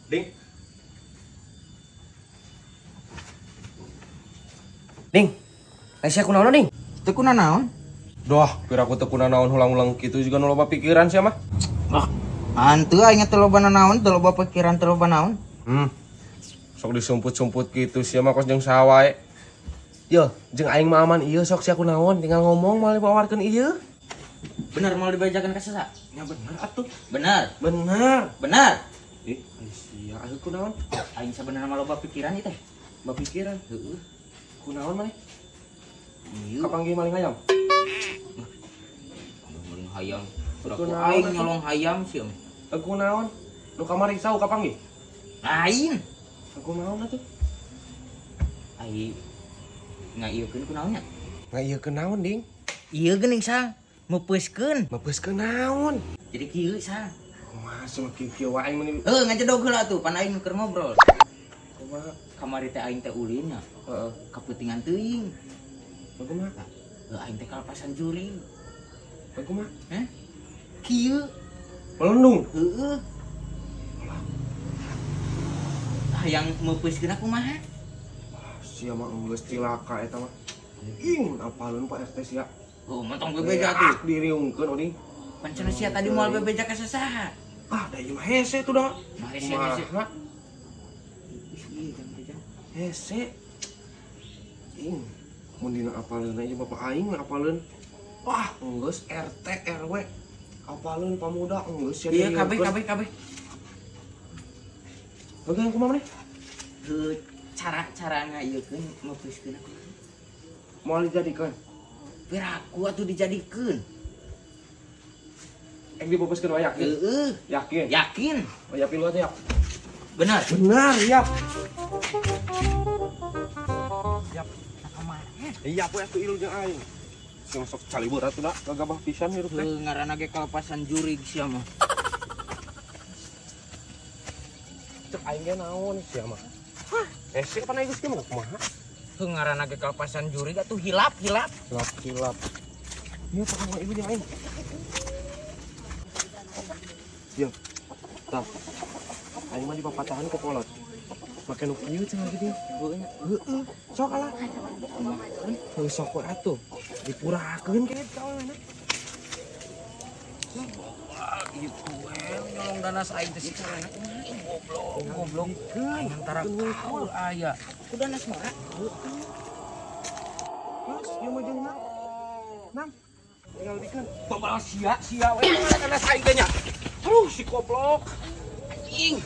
Ding. Ding. Ai sia kunaon ding? Teu kunanaon? Doh, pira aku teu kunanaon ulang-ulang kitu juga nu loba pikiran sia mah. Ah, hanteu aing teu loba nanaon, teu loba pikiran, teu loba naon. Sok disumput-sumput kitu sia mah kos jeung saha wae. Yo, jeung aing mah aman ieu sok sia kunaon, tinggal ngomong moal dibawarkeun ieu. Bener mau dibajakan ka sasa? Ya bener atuh. Bener. Bener. Bener. Ih, sia atuh kunaon? Aing sabenerna mah loba pikiran ieu teh. Loba pikiran? Heeh. Kunaon maneh? Ieu. Kapanggih maling hayam? Maling hayam. Ku aing nyolong hayam sia. Kunaon? Nu kamari sau kapanggih? Lain. Kunaon atuh? Ai ngaieukeun kunaon nya? Ngaieukeun naon, Ding? Ieu geuning sang, meupeuskeun. Meupeuskeun naon? Jadi kieu sang. Kumaha sia kieu-kieu wae aing meuni. Heuh, ngajedog heula atuh, pan aing keur ngobrol. Kumaha? Kamari teh aing teh ulin nya. Heeh. Kapeutingan teuing. Kumaha? Heuh, aing teh kalepasan juring. Kumaha? Heh? Kieu. Melendung. Heeh. Hayang meupeuskeun kumaha? Sia mah geus cilaka eta mah. Ing apaleun Pak RT sia. Heuh, montong bebeja tuh. Diriungkeun oding. Pan cenah sia tadi moal bebeja ka sasaha. Ah, da ieu mah hese tuh da. Mah hese hese. Hese. Ing, mun dina apaleunna ieu bapak aing apaleun. Wah, geus RT RW. Apaleun pamuda geus sia. Iya, kabeh kabeh kabeh. Bagian kumaha maneh? Heuh, cara-cara ngaieukeun meupeuskeun aku. Moal dijadikeun. Piraku atuh dijadikeun. Ek dipepeuskeun wae yakin? Heeh. Yakin? Yakin. Oh, ya pilu atuh ya. Benar. Benar, yap. Yap. Iya, poe atuh ilu jeung aing. Sing sok caliweur atuh da, gagabah pisan hirup teh. Heuh, ngaranna ge kalepasan jurig sia mah. Cek aing ge naon sia mah. Hah, hese pan aing geus kieu mah kumaha? Heuh, ngaranna ge kalepasan jurig atuh hilap, hilap. Hilap, hilap. Ieu pakang ieu jeung aing. Yo. Tah. Aing mah dipapatahan ku kolot. Make nu kieu cenah gitu. Heeh. Sok alah. Heuh sok we atuh. Dipurakeun kieu ka awewe. Itu we nyolong danas aing teh si carana kumaha goblok. Goblok. Aing antara kaul aya. Ku danas mah. Heeh. Geus ieu mah jeung nam. Tinggal dikeun. Babal sia sia we danas aing teh nya. Aduh si goblok. Anjing.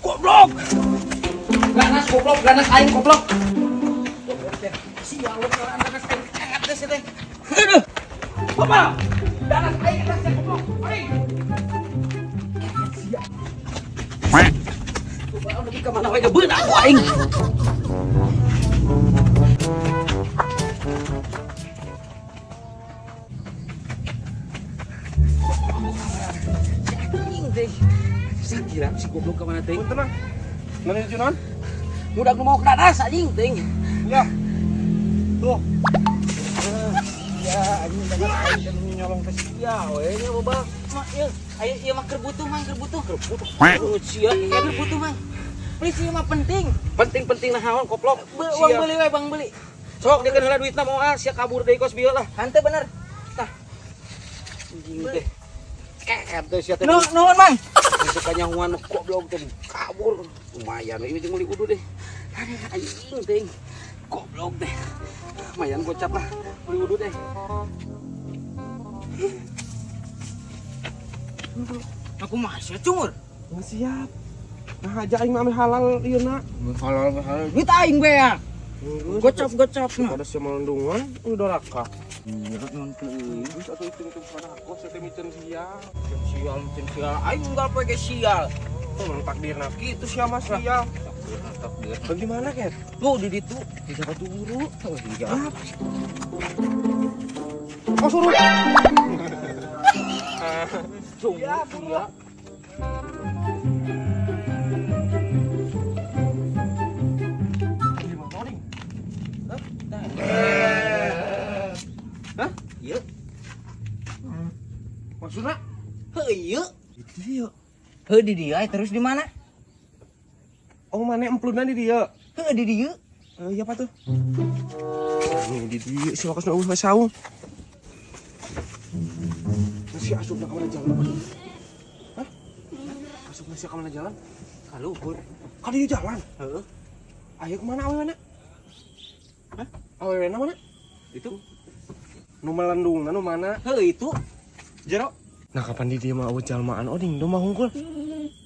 Goblok. Ganas goblok, ganas aing goblok. Goblok teh. Sial lu kalau ganas aing kecangat teh teh. Aduh. Bapak. Ganas aing atas ya goblok. Aing. Sia. Goblok lebih ka mana we gebeun aku aing. Anjing teh. Sakira si goblok ka mana teh? Tenang. Mana itu non? Udah aku mau ke danas anjing ting. Ya. Tuh. Ya anjing danas aing teh nyolong teh sia we nya boba. Mak ieu, aya ieu mah keur butuh mang, keur butuh. Keur butuh. Oh sia, ieu keur butuh mang. Please ieu mah penting. Penting-penting naon koplok. Uang beli we bang beli. Sok dikeun heula duitna moal sia kabur deui kos bieu lah. Hanteu bener. Tah. Anjing teh. Keket teh sia teh. Nuhun mang. Suka nyahuan goblok teh kabur. Lumayan we jeung meuli kudu deh. Aduh anjing teh. Goblok teh. Lumayan gocap lah beli wudu deh. Aku masih cungur. Nggak siap. Nah aja aing mah ambil halal ieu na. Halal halal. Duit aing beak. Gocap-gocap nah. Pada sia melendungan udah doraka. Iya non teuing. Geus atuh hitung-hitung sana aku sia teh miceun sial. Sial miceun sial. Aing unggal poe ge sial. Tuh takdirna kitu sia mah sial. Takdir. Bagaimana, Ket? Tuh di ditu. Di batu buru. Oh iya. Oh suruh. Ya, ya. Hah? Iya. Maksudnya? Heuh, ieu. Itu ieu. Heuh di dieu terus di mana? Oh, mana empluna di dieu? Heuh di dieu. Iya apa tuh? Nih di dieu si wakas nu eueuh saung. Si asupna ka mana jalan? Hah? Asupna sia ka mana jalan? Ka luhur. Ka dieu jalan? Heeh. Ayo kemana awewena? Hah? Awewena mana? Itu. Nu melendungna nu mana? Heuh itu. Jero. Nah kapan di dieu mah eueuh jalmaan oding domba hungkul.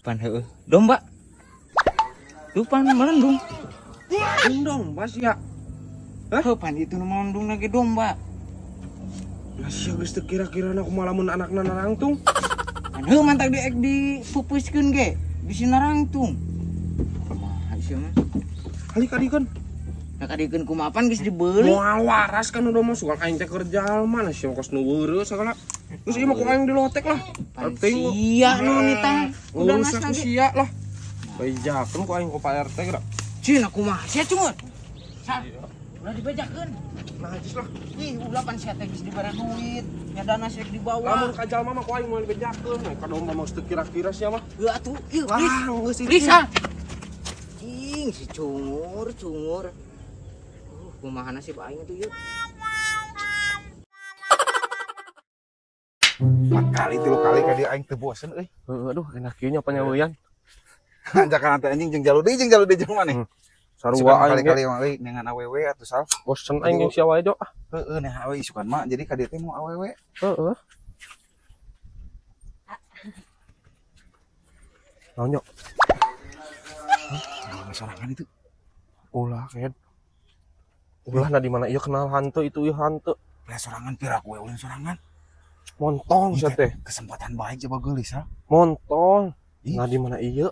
Pan heueuh. Domba. Tuh pan melendung. Domba sia. Hah? Heuh pan itu nu melendung lagi domba. Lah sia geus teu kira-kirana kumaha lamun anakna narangtung. Pan heuh mantak diek dipupuskeun ge, bisi narangtung. Kumaha sia mah? Kali kadikeun. Nah kadikeun kumaha pan geus dibeuli. Moal waras kan udah mah sugan aing teh keur jalma nah sia kos nu weureuh sagala. Geus ieu mah ku aing dilotek lah. Penting sia nu nitah. Udah ku sia lah. Bejakeun ku aing ku Pak RT geura. Cina kumaha sia cungur. Ulah dibejakeun. Nah geus lah. Ih ulah pan sia teh geus dibere duit, nya dana sia dibawa. Lamun ka jalma mah ku aing moal dibejakeun, nah ka domba mah geus teu kira-kira sia mah. Heuh atuh, ieu wah geus itu. Lisa. Cing si cungur, cungur. Kumaha nasib aing atuh ieu. 4 kali 3 kali ka dieu aing teu bosen euy. Heuh aduh enak kieu nya panyaweyan. Anjakan teh anjing jeung jalu deui jeung maneh. Sarua aing kali-kali mah euy dengan awewe atuh sal. Bosen aing jeung sia wae jo ah. Heueuh nah awewe isukan mah jadi ka dieu teh mau awewe. Heeh. Naon yo? Hah, sorangan itu. Ulah ked. Ulah nah di mana ieu kenal hantu itu ieu hantu. Lah sorangan pira kowe ulin sorangan. Montong sia teh. Kesempatan baik coba geulis ha. Montong. Nah di mana ieu?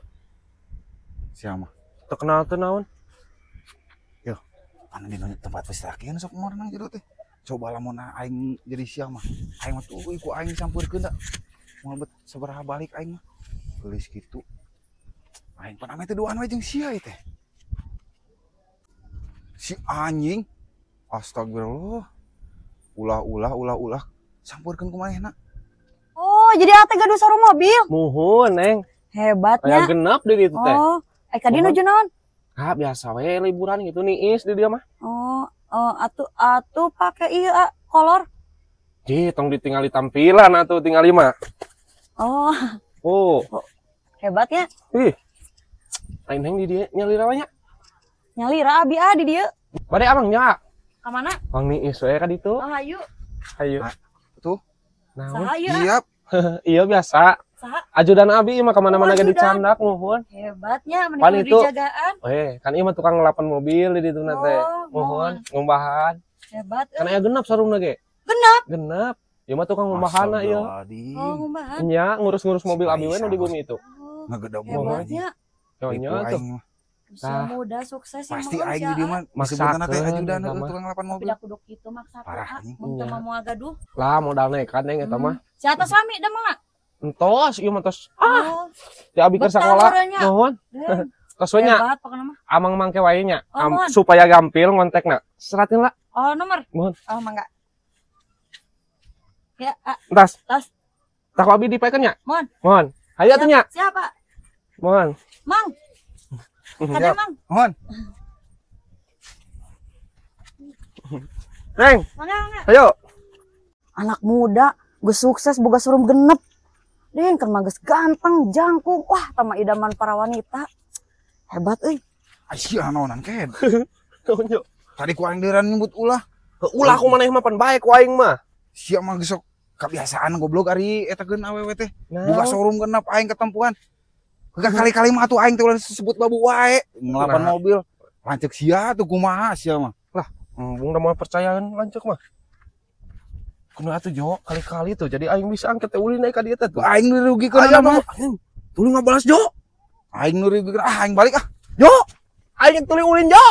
Siapa? Terkenal teh naon? Yo, kan di tempat pestakian sok morenang jero teh. Coba lamun aing jadi sia mah. Aing mah tuh ku aing sampeurkeun da. Moal bet sabaraha balik aing mah. Geulis kitu. Aing pan ame teh duaan we jeung sia ieu teh. Si anjing. Astagfirullah. Ulah sampeurkeun ku manehna. Oh, jadi ate gaduh showroom mobil. Muhun, Neng. Hebatnya. Aya genep di ditu teh. Oh, ka dieu nuju naon? Ah, biasa we liburan gitu niis di dia mah. Oh, atuh pake ieu kolor. Ji, tong ditinggali tampilan atuh tingali mah. Oh. Oh. Hebatnya. Ih. Lain neng di dieu nyalira we nya. Nyalira abi ah di dieu. Bade abang nya. Ka mana? Bang niis we ka ditu. Oh, hayu. Hayu. Tuh. Naon? Siap. Iya biasa. Saha? Ajudan abi mah kemana-mana Oh, ge ajudan. dicandak nuhun. Hebatnya Pan meni itu dijagaan. kan ieu mah tukang ngelapan mobil di ditu na teh. Oh, Nuhun, ngumbahan. Hebat. Kan aya genep sarungna ge. Genep. Genep. Ieu mah tukang ngumbahanna ieu. Oh, ngumbahan. Nya ngurus-ngurus mobil abi we nu di bumi itu. Oh, Ngegedog hebatnya. Yo nya tuh. Usia muda sukses yang Pasti mah aing di dieu mah disebutna teh ajudan tukang ngelapan mobil. Tapi kudu kitu maksa parah anjing. Mun teu mah moal gaduh. Lah modal nekat neng eta mah. Si ata suami da mah. Entos ieu mah tos. Ah. Di abi keur sakola. Nuhun. Tos we nya. Amang mangke wae nya. Supaya gampil ngontekna. Seratin lah. Oh, nomor. Nuhun. Oh, mangga. Ya, Entas. Tas. Tak abi dipaekeun nya? Mohon. Mohon. Hayu atuh nya. Siap, Pak. Mohon. Mang. Kade Mang. Mohon. Neng. Mangga, mangga. Ayo. Anak muda geus sukses boga showroom genep. Ding keur mah geus ganteng, jangkung. Wah, tama idaman para wanita. Hebat euy. Asia naonan ked. Naon yo? Tadi ku aing deuran nyebut ulah. Ulah ku maneh mah pan bae ku aing mah. Sia mah geus sok kebiasaan goblok ari eta keun awewe teh. Buka showroom genep aing ketempuan. Kali-kali mah atuh aing teh ulah disebut babu wae. Ngelapan mobil. Lanceuk sia tuh kumaha sia mah. Lah, embung da moal percayaan lanceuk mah. Kudu atuh jo, kali-kali tuh jadi aing bisa angket teh ulin ka dieu teh tuh. Aing nu rugikeun mah. Tuluy ngabalas jo. Aing nu rugikeun ah aing balik ah. Jo. Aing tuluy ulin jo.